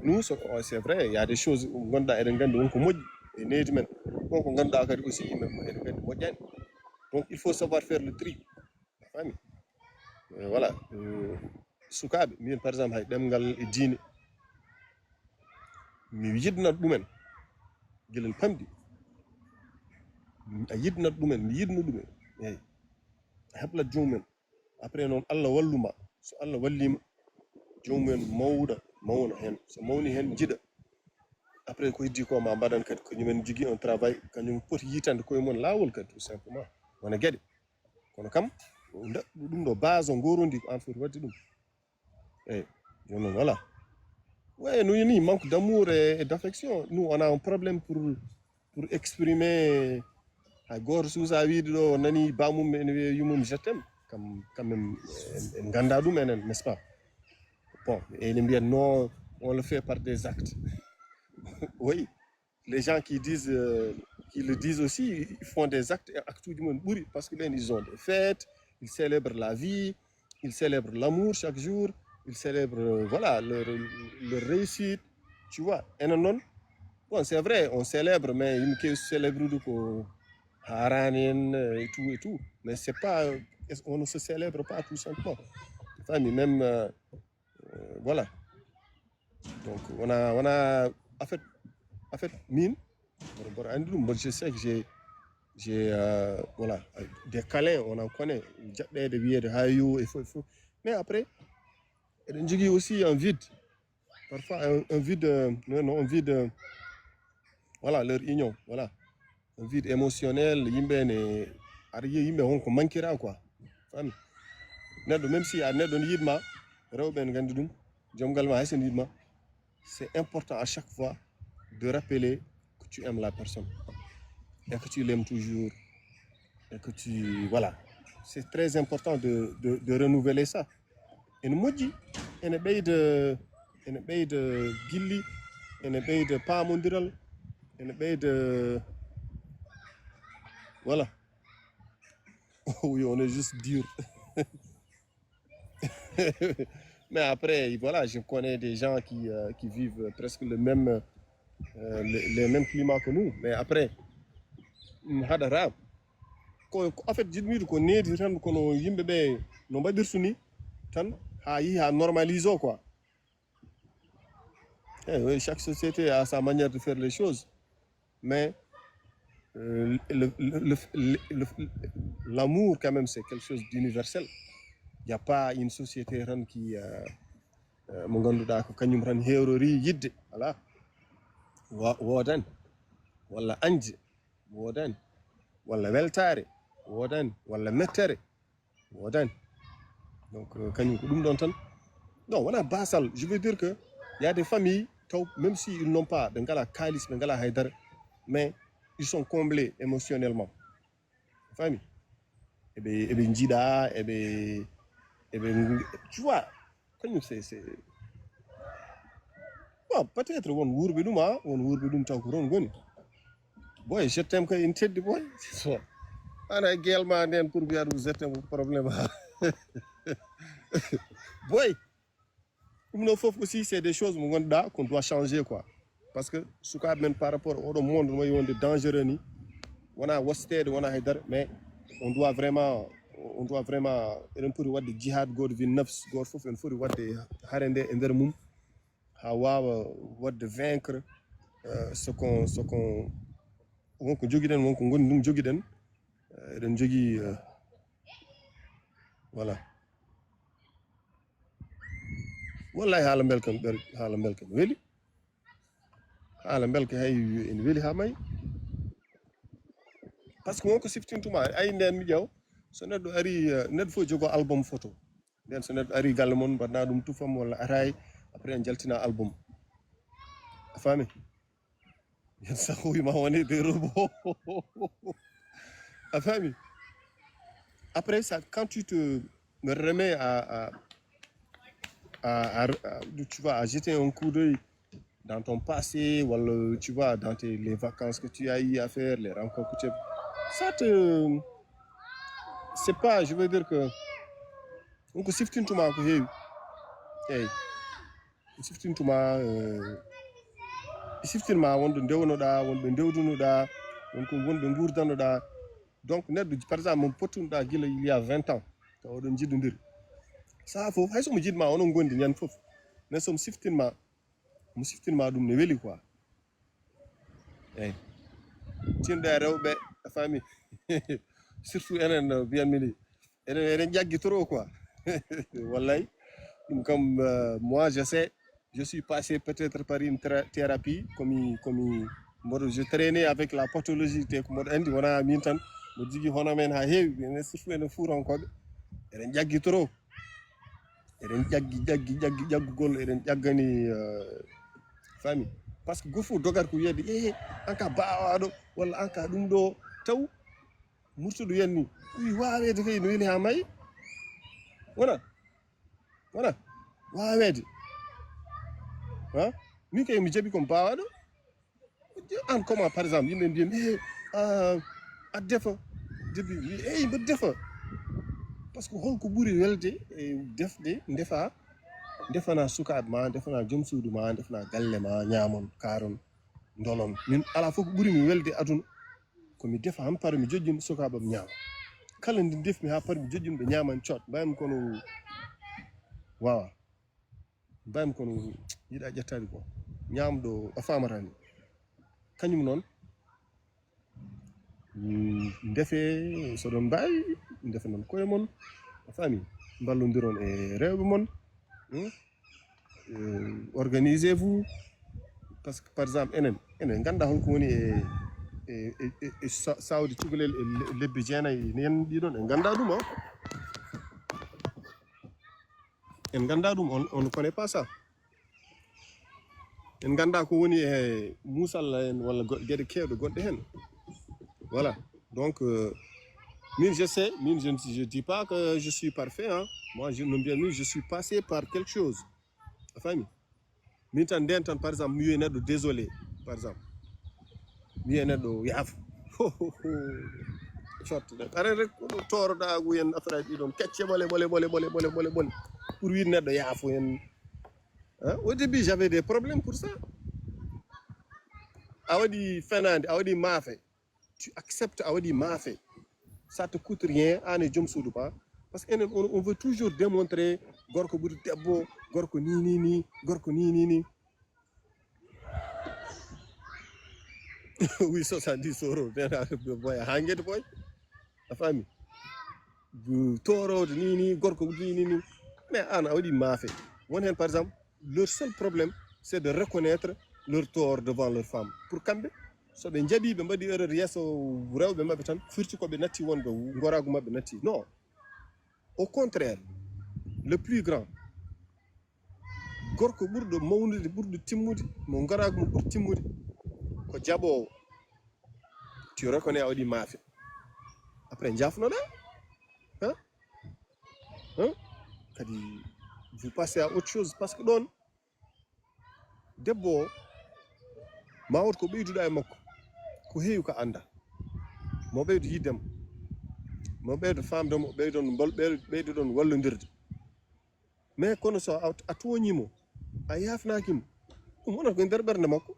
nous, c'est, c'est vrai, il y a des choses ngonɗa eɗen nganndi won ko moƴƴi e neydi men. Won ko ngannduɗa kadi aussi yimɓe eɗen nganndi moƴƴani. Donc, il faut savoir faire le tri. A faami? Euh, voilà. Euh, sukaaɓe, min, par exemple, hay ɗemngal e diine, mi yiɗnat ɗumen gila famɗi. A yiɗnat ɗumen, mi yiɗno ɗumen. Eyi. A heblat joomum en. Après noon, Allah wallu ma. So Allah walli ma, joomum en mawɗa, mawna heen. So mawni heen, njiɗa. Après, ko heddi ko ma mbaɗan kadi, ko kañum en jogii un travail, kañum poti yitande koye mum laawol kadi, tout simplement. Wona geɗe. Kono kam, nda-, ɗum ɗo base o ngorondi ko an foti waɗde ɗum. Eyi, jooni noon, voilà. Ouais, nous, ni manque d'amour et, et d'affection. Nous, on a un problème pour, pour exprimer. Hay gooto suusa wiide ɗo, o nani bamum ene wiya yumum, "Je t'aime." Kam, quand même, en, en ngannda ɗum enen, n'est-ce pas? Bon, et ene mbiya, "Non, on le fait par des actes." Oui, les gens qui disent, euh, qui le disent aussi, ils font des actes, et actes du monde, parce que ben, ils ont des fêtes, ils célèbrent la vie, ils célèbrent l'amour chaque jour. ils célèbrent, euh, voilà, leur, leur réussite, tu vois. Et non, non. Bon, c'est vrai, on célèbre, mais une qui célèbre du coup, Haran et tout et tout. Mais c'est pas, on ne se célèbre pas tout simplement. Enfin, mais même, euh, euh, voilà. Donc, on a, on a, en fait, en fait, mine, bon, bon, en tout, moi, je sais que j'ai, j'ai, euh, voilà, des câlins, on en connaît. Jaɓɓeede, wiyeede, hayu, il faut, il faut. Mais après, eɗen jogii aussi un vide. Parfois, un, un vide, euh, non, non, un vide, euh, voilà, leur union, voilà. Un vide émotionnel, yimɓe ne, aɗa yiya yimɓe won ko manquera quoi. Fami? Neɗɗo, même si a neɗɗo ne yiɗma, rewɓe ne nganndi ɗum, joom galle ma hay so ne yiɗma, c'est important à chaque fois de rappeler que tu aimes la personne et que tu l'aimes toujours et que tu, voilà. C'est très important de, de, de renouveler ça. Ene moƴƴi, ene ɓeyda, ene ɓeyda gilli, ene ɓeyda paamondiral, ene ɓeyda, voilà. Oui, on est juste dur. Mais après, voilà, je connais des gens qui, euh, qui vivent presque le même, euh, les, les mêmes climats que nous. Mais après, mm, haɗata. Ko, ko, en fait, jiɗmi wiide ko needi tan, kono yimɓe ɓe no mbaɗirta ni tan, haa yehi haa normalise o quoi. Eh oui, chaque société a sa manière de faire les choses. Mais, euh, le, le, le, le, le, l'amour, quand même, c'est quelque chose d'universel. Il n'y a pas une société tan qui, euh, euh, mo ngannduɗaa ko kañum tan heerori yiɗde, alaa. Wo-, woodani. Walla añde, woodani. Walla weltaare, woodani. Walla mettere, woodani. Donc, euh, kañum ko ɗum ɗon tan. Non, wona basal. Je veux dire que il y a des familles, taw, même si ils n'ont pas, ɓe ngala kaalis, ɓe ngala haydara, mais ils sont comblés émotionnellement. Fami? Eɓe, eɓe njiɗa, eɓe, eɓe, tu vois, kañum c'est, c'est, bon, peut-être won wuurɓe ɗum, ah, won wuurɓe ɗum taw ko toon ngoni. Boy, je t'aime kay ene teddi, boy. So, ana gel ma nden pour mbiya ɗum je t'aime ko problème, ah. Boy, ɗum ɗo fof aussi, c'est des choses mo ngannduɗaa qu'on doit changer quoi. Parce que sukaaɓe men par rapport oɗo monde no wayi wonde dangereux ni, wona wasteede, wona haydara, mais on doit vraiment, on doit vraiment, eɗen poti waɗde jihad gooto fi nafs, gooto fof ene foti waɗde hare nde e nder mum, haa waawa waɗde vaincre, euh, ce qu'on, ce qu'on, wonko jogiɗen, wonko ngoni ɗum jogiɗen. Euh, eɗen jogii, euh, voilà. Wallahi, haala mbelka, mbel-, haala mbelka ne weli. Haala mbelka hay ene weli haa may. Parce que wonko siftintuma, ay nden mi ƴeew, so neɗɗo ari, eh, neɗɗo fof jogo album photo. Nden so neɗɗo ari galle mon, mbaɗna ɗum tufam walla ataay, après en jaltina album. A faami? Yen sax wi ma woni des robots. A faami? Après ça, quand tu te remets à, à, à, à, à, tu vois, à jeter un coup d'œil dans ton passé, wala, tu vois, dans tes, les vacances que tu as eu à faire, les rencontres que tu as, ça te, c'est pas, je veux dire que, donc, siftintuma ko heewi. Eyyi. Siftintuma, euh, siftinma wonɓe ndewnoɗa, wonɓe ndewdunoɗa, wonko wonɓe ngurdanoɗa. Donc, neɗɗo, par exemple, mo pottunoɗa gila il y a vingt ans, taw oɗon njiɗodiri. Saha fof, hay so mo jiɗma, onon ngondi ñande fof. Mais so mo siftinma, mo siftinma ɗum ne weli quoi. Eyyi. Tinɗo e rewɓe, a faami? Surtout enen, no mbiyanmi ni. Enen, eɗen ƴaggi trop quoi. Wallay. Ɗum kam, euh, moi, je sais, je suis passé peut-être par une thé-, thérapie, komi, komi, mboɗo, je traînais avec la pathologie, te ko mboɗo anndi, wona min tan, mboɗo jogii hono men haa heewi, enen surtout enen fuurankoɓe, eɗen ƴaggi trop. Eɗen ƴaggi, ƴaggi, ƴaggi, ƴaggugol, eɗen ƴaggani, euh, faami. Parce que gooto fof dogat ko wiyede, "Eh, an ka baawaɗo, walla an ka ɗum ɗo." Taw, murtuɗo yanni, wi waaweede kay no weli haa mayi. Wona? Wona? Waaweede. Ha? Min kay mi jaɓi ko mi baawaɗo. An comment, par exemple, yimɓe mbiya, "Eh, a, a defa." Defi, mi, "Eyi, mboɗo defa." Parce que holko ɓuri welde e defde, ndefa, Defana sukaaɓe ma, defana joom suudu ma, defana galle ma, ñaamon, kaaron, ndolon. Min alaa fof ko ɓuri mi welde aduna. Ko mi defa han pare mi jojjin sukaaɓe am ñaama. Kala ndi defmi haa pare mi jojjin ɓe ñaaman coot. Mbayam kono waawa. Mbayam kono yiɗa ƴettaade ko. Ñaamɗo a faamata ni. Kañum noon, mm, ndefe, so ɗon mbaawi, ndefe noon koye mon. A faami? Mballondiron e rewɓe mon. Hmm? Euh, organisez-vous. Parce que, par exemple, enen, enen ngannda holko woni e, e, e, e, e sa-, sawde cukalel e le-, lebbi jeenayi nen ɗiɗon, en ngannda ɗum, ah. En ngannda ɗum, on, on ne connaît pas ça. En ngannda ko woni e muusalla en walla go-, geɗe keewɗe gonɗe heen. Voilà. Donc, euh, min, je sais, min, je ne, je dis pas que je suis parfait, hein. Moi, je, non, bien, min, je suis passé par quelque chose. A faami? Min tan, nden tan, par exemple, mi wiya neɗɗo désolé, par exemple. Mi wiya neɗɗo yaafo. Cotta de. Are rek, ko ɗo tooroɗa ko en affaire ɗi ɗon. Kecce ɓole, ɓole, ɓole, ɓole, ɓole, ɓole, ɓole. Pour wiide neɗɗo yaafo en. Hein? Au début, j'avais des problèmes pour ça. A waɗi fenaande, a waɗi maafe. Tu acceptes a waɗi maafe. Ça te coûte rien, an e joom suudu ma. Parce que enen, on, on veut toujours démontrer gorko ɓuri debbo, gorko ni, ni, ni, gorko ni, ni, ni. Oui, soixante-dix euros. Nena, boy, hangete, boy. A faami? Bu-, tooroodo ni, ni, gorko ni, ni, ni. Mais an, a waɗi maafe. Won heen, par exemple, leur seul problème, c'est de reconnaître leur tort devant leur femme. Pour kamɓe, so ɓe njaɓi, ɓe mbaɗi erreur yeeso rewɓe maɓɓe tan, firti ko ɓe natti wonɓe, ngoraagu maɓɓe natti. Non. Au contraire, le plus grand, gorko ɓurɗo mawnude, ɓurɗo timmude, mo ngoraagu mo ɓuri timmude, ko jaɓoowo. Tu reconnais a waɗi maafe. Après, njaafnoɗaa. Hein? Hein? Kadi, vous passez à autre chose. Parce que ɗoon, debbo o, ma wood ko ɓeyduɗaa e makko. Ko heewi ko annda. Mo ɓeydo yiddemo. Mo ɓeydo faamdemo, ɓeydo mbal-, ɓey-, ɓeydo ɗon wallondirde. Mais kono so a, a tooñii mo, a yaafnaaki mo, ɗum wonata ko e nder ɓernde makko.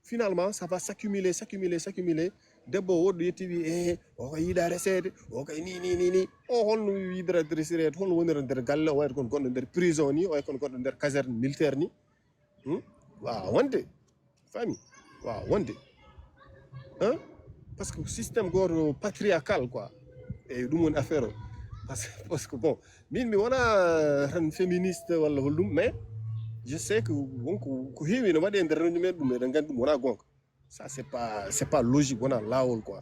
Finalement, ça va s'accumuler, s'accumuler, s'accumuler. Debbo o woɗɗo yetti wi, "Eh, o kay yiɗa reseede, o kay ni, ni, ni, ni." O holno yiɗira reseede, holno wonira nder galle, o wayata kono gonɗo nder prison ni, o wayata kono gonɗo nder caserne militaire ni. Hmm? Waawa wonde. Faami? Waawa wonde. Hein? Parce que système gooto patriarcal, quoi. Eyi, ɗum woni affaire o. Parce que, parce que, bon, min mi wona tan féministe walla holɗum, mais je sais que won ko, ko heewi no waɗe nder renndo men, ɗum eɗen nganndi ɗum wona goonga. Ça, c'est pas, c'est pas logique, wona laawol, quoi.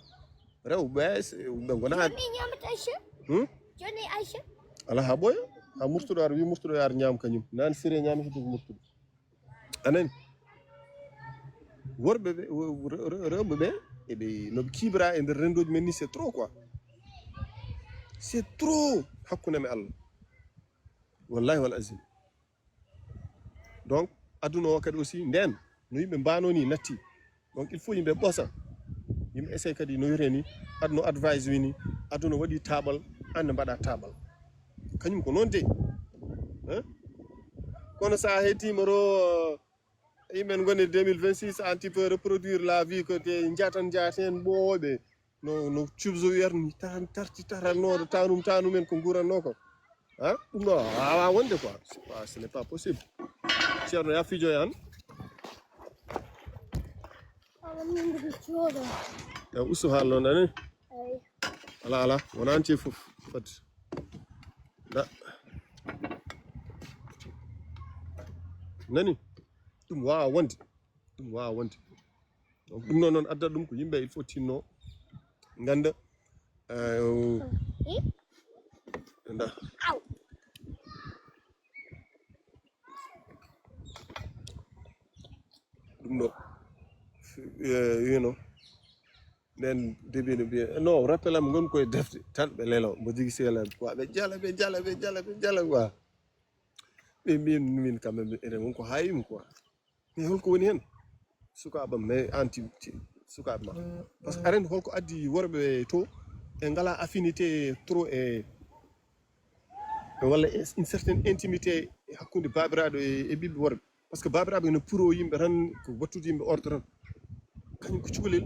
Rewɓe, c'est, ɓe ngona. Jooni ñaamata Aïcha? Hmm? Jooni Aïcha? Alaa haa ɓooya. Haa murtuɗo ar, wi murtuɗo ar ñaam kañum. Naan sire ñaami hidde ko murtuɗo. A nani? Worɓe ɓe, wo-, re-, re-, rewɓe ɓe, eɓe, no ɓe kiibra e nder renndooji men ni, c'est trop, quoi. C'est trop hakkunde me Allah. Wallahi wal azim. Donc, aduna o kadi aussi, nden, no yimɓe mbano ni natti. Donc, il faut yimɓe ɓosa. Yimɓe essaye kadi no wiyete ni, aduna o advise wini, aduna waɗi taɓal, an ne mbaɗa taɓal. Kañum ko noon de. Hein? Kono sa heddima ro, yimɓe en goni deux mille vingt-six, an tu peux reproduire la vie que te njatan njaten ɓooɓe. No, no cubso wiyata ni, tan tarti tarannoɗo, tanum, tanum en ko nguranno ko. Ha? Ɗum ɗo, wawa wonde quoi. C'est pas, ce n'est pas possible. Ceerno, ya fijo yan. Awa min mbiɗi cooda. E usu haallo nani? Eyi. Ala, ala, wona an ceefi fof. Fati. Da. Nani? Ɗum wawa wonde. Ɗum wawa wonde. Donc, ɗum ɗo noon adda ɗum ko yimɓe, il faut tinno, ngannda. Eh, nda. Ɗum ɗo, eh, you know, nden debino mbiya, no, rappel am ngon koye defte, tan ɓe lelo, mbo jigi sela, quoi, ɓe jala, ɓe jala, ɓe jala, ɓe jala, quoi. Ɓe mbiya min quand même, enen won ko haayimi, quoi. Mais holko woni hen? Sukaaɓe am, mais an ti, ti, sukaaɓe ma. Parce que aren holko addi worɓe to, ɓe ngala affinité trop e, e walla e une certaine intimité e hakkunde baabiraaɗo e, e ɓiɓɓe worɓe. Parce que baabiraaɓe no puro yimɓe tan, ko wattude yimɓe ordre tan. Kañum ko cukalel.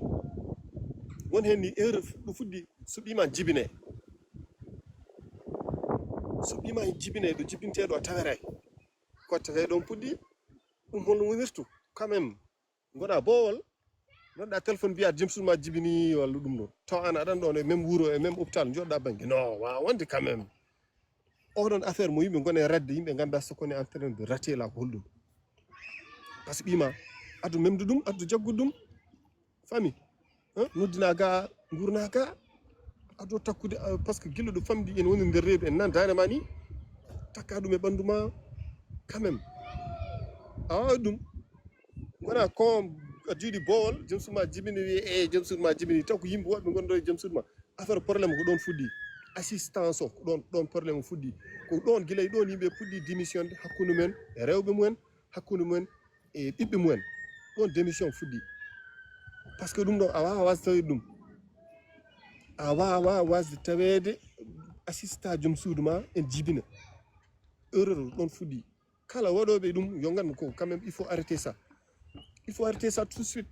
Won heen ni erreur ɗo fuɗɗi, so ɓiima jibine. So ɓiima jibine, ɗo jibinteeɗo a taweray. Ko tawe ɗon puɗɗi, ɗum holno wonirtu? Quand même, ngoɗa boowol, noɗɗa téléphone mbiya jom suudu ma jibini walla ɗum ɗo. Taw an aɗan ɗon e même wuro, e même hôpital, joɗɗa bannge. Non, waawa wonde quand même. Oɗon affaire mo yimɓe ngone radde, yimɓe ngannda so kone en train de rater la ko holɗum. Parce que ɓiima, addu memde ɗum, addu jaggu ɗum. Fami, hein? Noddina ga, ngurna ga, addu takkude, ah, parce que gillo ɗo famɗi, en woni nder reedu, en nan daande ma ni, takka ɗum e ɓanndu ma, quand même. A waawa ɗum. Wona ko a jiiɗi boowol, jom suudu ma jibini, wiye, "Eh, jom suudu ma jibini." Taw ko yimɓe woɓɓe ngonɗo e jom suudu ma. Affaire problème ko ɗon fuɗɗi. Assistance o, ko ɗon, ɗon problème o fuɗɗi. Ko ɗon, gila e ɗon yimɓe puɗɗi démissionde hakkunde mumen e rewɓe mumen, hakkunde mumen e ɓiɓɓe mumen. Ɗon démission fuɗɗi. Parce que ɗum ɗo, a waawa wasde taweede ɗum. A waawa wasde taweede assista jom suudu ma en jibina. Erreur ɗon fuɗɗi. Kala waɗooɓe ɗum, yo nganndu ko quand même, il faut arrêter ça. Il faut arrêter ça tout de suite.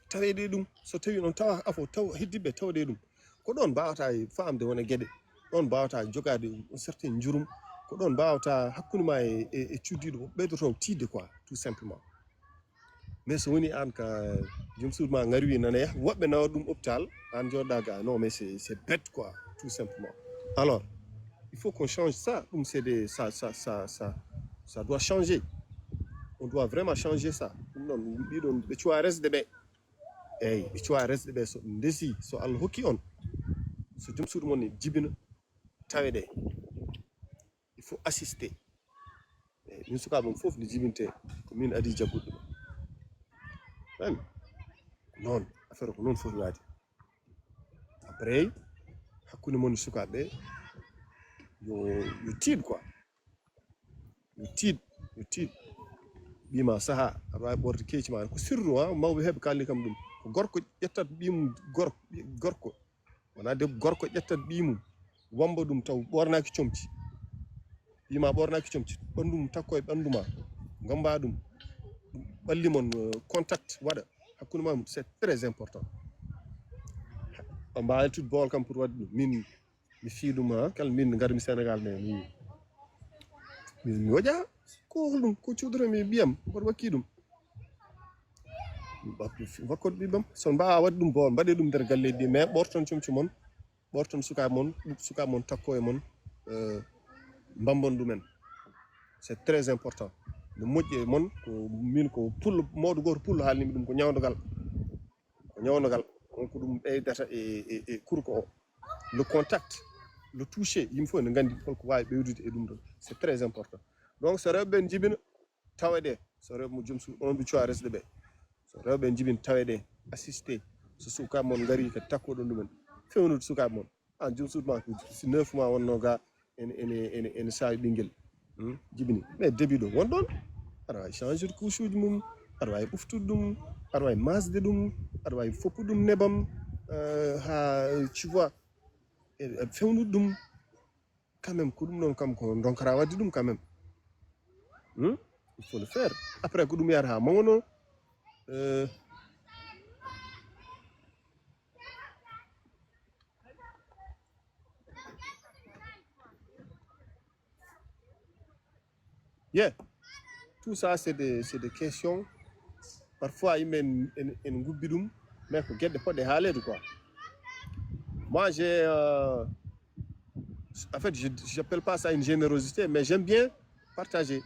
Taweede ɗum, so tawi noon tawa afo, taw heddiɓe tawde ɗum. Ko ɗon mbaawata faamde wona geɗe. Ɗon mbaawata jogaade un certain njurum. Ko ɗon mbaawata hakkunde ma e, e, e cuddiiɗo ɓeydoto tiiɗde quoi, tout simplement. Mais so woni an ka jom suudu ma ngari wi nana yah, woɓɓe nawa ɗum hôpital, an joɗɗa ga, non, mais c'est, c'est bête quoi, tout simplement. Alors, il faut qu'on change ça. Ɗum c'est des, ça, ça, ça, ça, ça doit changer. On doit vraiment changer ça. Ɗum ɗon, ɗiɗon, ɓe cuwa resde ɓe. Eyyi, ɓe cuwa resde ɓe, so ɗum ndesi, so Allah hokki on, so jom suudu mon ne jibina, tawe ɗe. Il faut assister. Eyyi, min sukaaɓe am fof ne jibinte, ko min adi jaggude ɗum. Fami? Ko noon, affaire ko noon foti waade. Après, hakkunde mon sukaaɓe, yo, yo tiiɗ quoi. Yo tiiɗ, yo tiiɗ. Ɓiima saha, aɗa waawi ɓorde keeci ma. Ko sirru, ha, mawɓe heɓe kalni kam ɗum. Ko gorko ƴettat ɓiimum, gor-, gorko. Wona debbo, gorko ƴettat ɓiimum, wamba ɗum taw ɓornaaki comci. Ɓiima ɓornaaki comci, ɓanndu mum takko e ɓanndu ma. Ngamba ɗum, ɓalli mon, euh, contact waɗa. Hakkunde ma, c'est très important. A mbaawi yaltude boowol kam pour waɗde ɗum. Min, mi fii ɗum, ha, kala min ngarmi Sénégal ne, mi, mi, mi woƴa. Ko holɗum? Ko cuudoto mi ɓiyam, mboɗo wakki ɗum. Wakkude ɓiɓɓam. So mbaawa waɗde ɗum boowol, mbaɗee ɗum nder galleeji ɗi, mais ɓorton comci mon, ɓorton sukaaɓe mon, sukaaɓe mon takko e mon, euh, mbambon ɗumen. C'est très important. No moƴƴi e mon, ko min ko pullo, mawɗo gooto pullo haalnimi ɗum, ko ñawndogal. Ko ñawndogal. On ko ɗum ɓeydata e, e, e kurko o. Le contact, le toucher, yimɓe fof ne nganndi holko waawi ɓeydude e ɗum ɗon. C'est très important. Donc, so rewɓe ɓen njibina, tawa ɗe. So rewɓe mo joom suudu, on ɓe cuwa resde ɓe. So rewɓe njibin, tawe ɗe, assisté. So sukaaɓe mon ngari, kadi takkoɗon ɗumen. Fewnude sukaaɓe mon. An joom suudu ma, ko si neuf mois wonno ga, ene, ene, ene, ene saawi ɓinngel. Hmm? Jibini. Mais début ɗo, won ɗon. Aɗa waawi changer couche uji mum, aɗa waawi ɓuftude ɗum, aɗa waawi masde ɗum, aɗa waawi foppude ɗum nebam, euh, ha, tu vois, e, e fewnude ɗum. Quand même, ko ɗum ɗon kam ko donkata waɗde ɗum quand même. Hmm? Il faut le faire. Après, ko ɗum yahata ha mawno. Euh, yeah. Tout ça, c'est des, c'est des questions. Parfois, yimɓe en, en, en ngubbi ɗum, mais ko geɗe poɗɗe haaleede quoi. Moi, j'ai, euh, en fait, je, j'appelle pas ça une générosité, mais j'aime bien partager.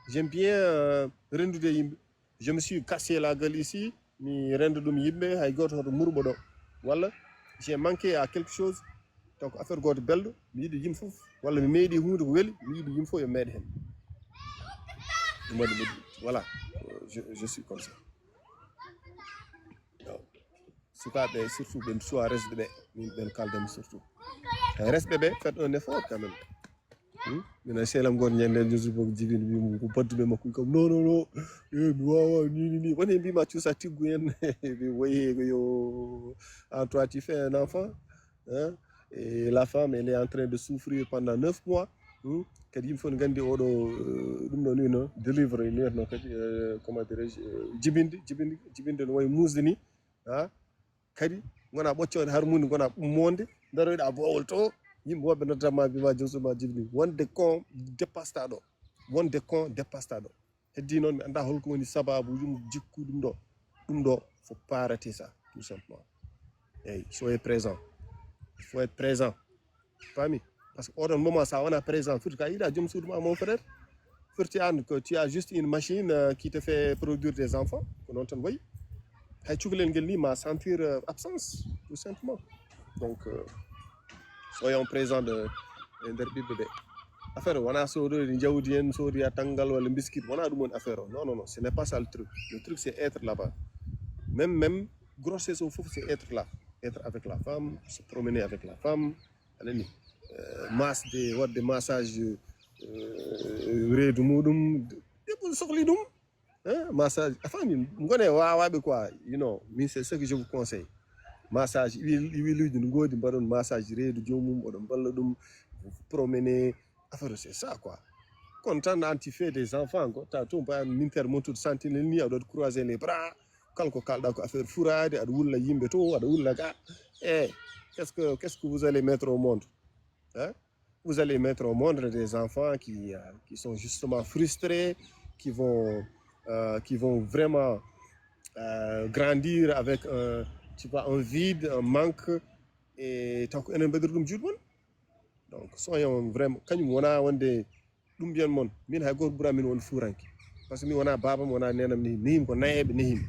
J'aime bien, euh, renndude e yimɓe. Je me suis cassé la gueule ici, mi rennda ɗum yimɓe, hay gooto hoto murɓo ɗo. Walla, j'ai manqué à quelque chose, donc affaire gooto belɗo, mi yiɗi yimɓe fof, walla mi meeɗi huunde ko weli, mi yiɗi yimɓe fof yo meeɗe heen. Ɗum waɗi mi, voilà, je, je suis comme ça. Waaw. Sukaaɓe, surtout ɓen suwa resde ɓe, min ɓen kaldami surtout. Resɓe ɓe, faites un effort quand même. Hmm? Min ay selam goto ñande, Youssouf ko jibini, wi mum ko badduɓe makko, kam, "Non, non, non, eh, mi wawa, ni, ni, ni." Woni mbima cuusa tiggu en. Mi woyi ko yo, ah, toi, tu fais un enfant, hein? Et la femme, elle est en train de souffrir pendant neuf mois. Hmm? Kadi yimɓe fof ne nganndi oɗo, eh, ɗum ɗo ni no délivre, ni wiyatno kadi, eh, comment dirais-je, eh, jibinde, jibinde, jibinde no wayi muusde ni, ha? Kadi ngona ɓoccoode har mum, ngona ummoonde, ndaroyɗa boowol to, yimɓe woɓɓe noddata ma, mbima joom suudu ma jibini. Wonde kon dépasse-ɗaa ɗo. Wonde kon dépasse-ɗaa ɗo. Heddi noon, mi anndaa holko woni sabaabu yum jikku ɗum ɗo. Ɗum ɗo, faut pas rater ça, tout simplement. Eyyi, soyez présent. Il faut être présent. Faami? Parce que oɗon moment, sa wona présent, firti ka yiɗa joom suudu ma, mon frère. Firti an que tu as juste une machine, euh, qui te fait produire des enfants. Ko noon tan wayi. Hay cukalel ngel ni ma sentir, euh, absence, tout simplement. Donc, euh, soyons présents de, e nder ɓiɓɓe ɓe. Affaire o wona soodoyde jawdi en, soodoya tanngal walla mbiskit, wona ɗum woni affaire o. Non, non, non, ce n'est pas ça le truc. Le truc, c'est être là-bas. Même, même, grossesse o fof, c'est être là. Être avec la femme, se promener avec la femme. A nani? Euh, masse de, waɗde massage, euh, reedu muɗum. Debbo sohli ɗum. Hein? Massage. A faami? Ngone wawaɓe quoi. You know, min, c'est ce que je vous conseille. Massage, huile, huileji no ngoodi, mbaɗon massage reedu joomum, oɗon mballa ɗum, vous vous promenez. Affaire, c'est ça quoi. Kono tan, an, tu fais des enfants, ko ta tum pa minter mon tout sentinelle ni, aɗa croiser les bras. Kala ko kalɗa ko affaire furaade, aɗa wulla yimɓe to, aɗa wulla ga. Eh, qu'est-ce que, qu'est-ce que vous allez mettre au monde? Hein? Vous allez mettre au monde des enfants qui, euh, qui sont justement frustrés, qui vont, euh, qui vont vraiment, euh, grandir avec un, tu vois, un vide, un manque. Et taw ko enen mbaɗiri ɗum juuɗe mon. Donc, soyons vraiment, kañum wona wonde ɗum mbiyan mon, min hay gooto ɓura min won fuuranke. Parce que mi wona baabam, wona nenam, nehi, nehim ko nayeɓe, nehim.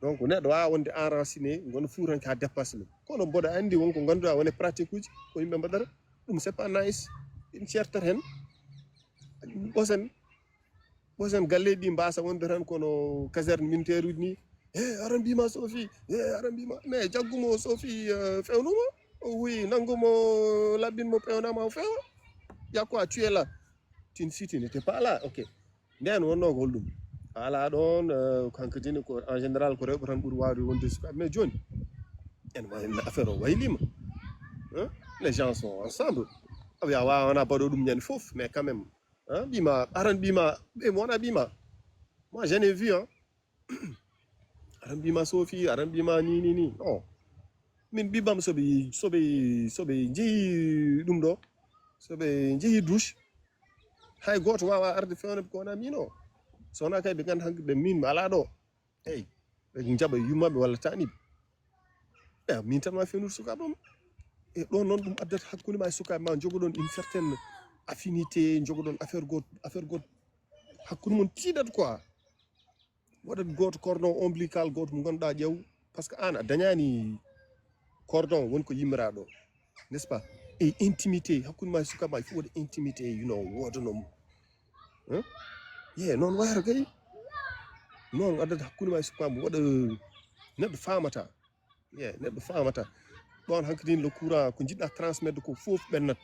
Donc, neɗɗo wawa wonde enraciné, ngon fuuranke ha dépasse ɗum. Kono mboɗo andi won ko ganduɗa wone pratique uji, ko yimɓe mbaɗata. Ɗum c'est pas nice. Ɗum certer hen. Ɓosen, ɓosen galleji ɗi mbasa wonde tan kono caserne militaire uji ni. E, aran mbima Sophie, e, aran mbima. Mais jaggumo Sophie, euh, fewnuma. O wi, nangumo, labbinmo, pewnama, o fewa. Il y a quoi, tu es là? Tu ne, si tu n'étais pas là, ok. Nden wonno ko holɗum? A ala ɗon, euh, kanko jeni ko en général ko rewɓe tan ɓuri wawde wonde e sukaaɓe. Mais joni, en wa-, en affaire o waylima. Hein? Les gens sont ensemble. A wiya wawana baɗo ɗum ñande fof, mais quand même. Hein? Mbima, aran mbima, ɓe mo wona mbima. Moi, j'en ai vu, hein. Aran mbima Sophie, aran mbima ni, ni, ni. Non. Min ɓiɓɓam soɓe, soɓe, soɓe jeeyi ɗum ɗo, soɓe jeeyi douche, hay gooto wawa arde fewna ɓe ko wona min o. So wona kay ɓe ganda hankkadi min mi ala ɗo. Eyyi, ɓe jaɓa yummaɓe walla taaniɓe. E min tan ma fewnude sukaaɓe ma. E ɗon noon ɗum addata hakkunde ma e sukaaɓe ma jogoɗon une certaine affinité, jogoɗon affaire goto, affaire goto. Hakkunde mon tiiɗat quoi. Waɗat gooto cordon ombilical gooto mo ngannduɗaa ƴeew, parce que aan a dañaani cordon won ko yimmiraaɗo, n'est-ce pas? E intimité hakkunde ma e sukaaɓe ma, il faut waɗa intimité, you know, woodanoo mo. Hein? Ye, noon wayata kay. Noon addata hakkunde ma e sukaaɓe ma, waɗa neɗɗo faamata. Ye, neɗɗo faamata. Ɗoon hankadin le courant, ko njiɗɗa transmettre ko fof ɓennat.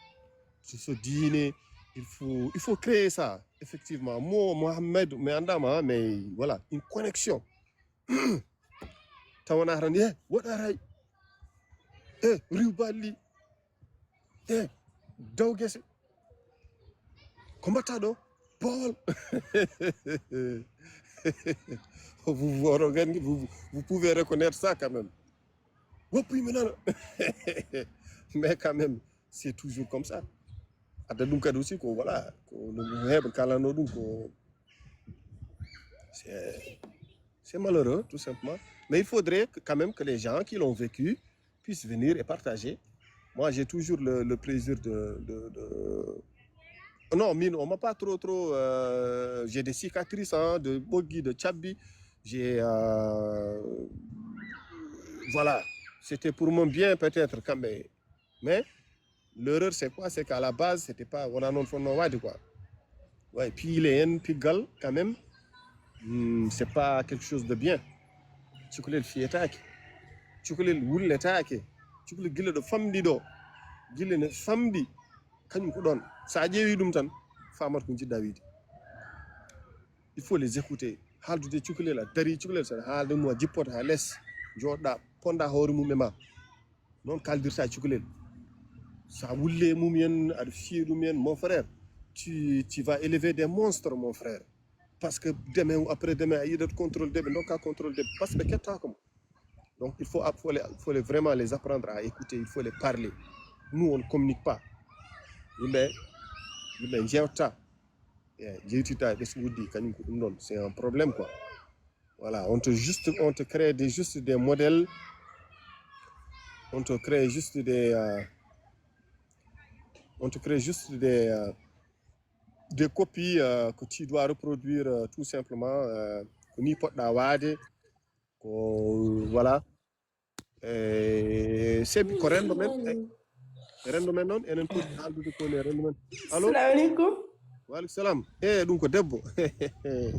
So, so diine, il faut, il faut créer ça, effectivement. Mo Mohamed, mi anndaama, mais voilà, une connexion. Tawana tan, ye, waɗaray. E, riw balli. E, daw gese. Ko mbatta ɗo? Bool. Vous, vous, oɗon nganndi, vous, vous pouvez reconnaître ça quand même. Woppi mi nana. Mais quand même, c'est toujours comme ça. Adda ɗum kadi aussi ko, voilà, ko no heɓe kalano ɗum ko, c'est, c'est malheureux, tout simplement. Mais il faudrait que, quand même, que les gens qui l'ont vécu puissent venir et partager. Moi, j'ai toujours le, le plaisir de, de, de... Non, min, on m'a pas trop, trop, euh, j'ai des cicatrices, hein, de ɓoggi, de cabbi. J'ai, euh, voilà, c'était pour mon bien peut-être, quand même. Mais l'erreur, c'est quoi? C'est qu'à la base, c'était pas, wona noon fotnoo waɗde quoi. Ouais, piile en, piggal, quand même, hmm, c'est pas quelque chose de bien. Cukalel fiyetaake. Cukalel wulletaake. Cukalel gila ɗo famɗi ɗo. Gila ne famɗi. Kañum ko ɗoon. So a ƴeewi ɗum tan, famat ko njiɗɗa wiide. Il faut les écouter. Haaldude cukalel, a darii cukalel, so a haalde mum, a jippoto haa les, jooɗɗa, ponda hoore mum e ma. Noon kaaldirta e cukalel. So a wulle mum en, aɗa fiye ɗum en, mon frère, Tu, tu vas élever des monstres, mon frère. Parce que demain ou après-demain, il y a d'autres contrôle de, donc à contrôle de, parce que qu'est-ce que donc il faut, faut, les, faut les, vraiment les apprendre à écouter, il faut les parler. Nous, on ne communique pas. Mais, mais, c'est un problème, quoi. Voilà, on te, juste, on te crée des, juste des modèles, on te crée juste des, euh, on te crée juste des, euh, des copies euh, que tu dois reproduire euh, tout simplement. Euh, ko ni poɗɗa waade, ko voilà. Eh, c'est ko rendo men, eh, rendo men noon, enen poti haaldude ko ne rendo men. Allo? Salamu aleykum. Waaleykum salam. Eh, ɗum ko debbo.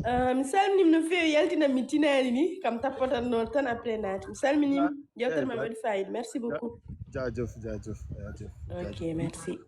Ah, mi salminima no feewi, yaltina mi tinaani ni, kam tappatanno tan après naati. Mi salminima, ah, yewtere eh, ma ja- waɗi fayida. Merci ja- beaucoup. Jaajëf, jaajëf, jaajëf. Ok, jaajëf. Merci.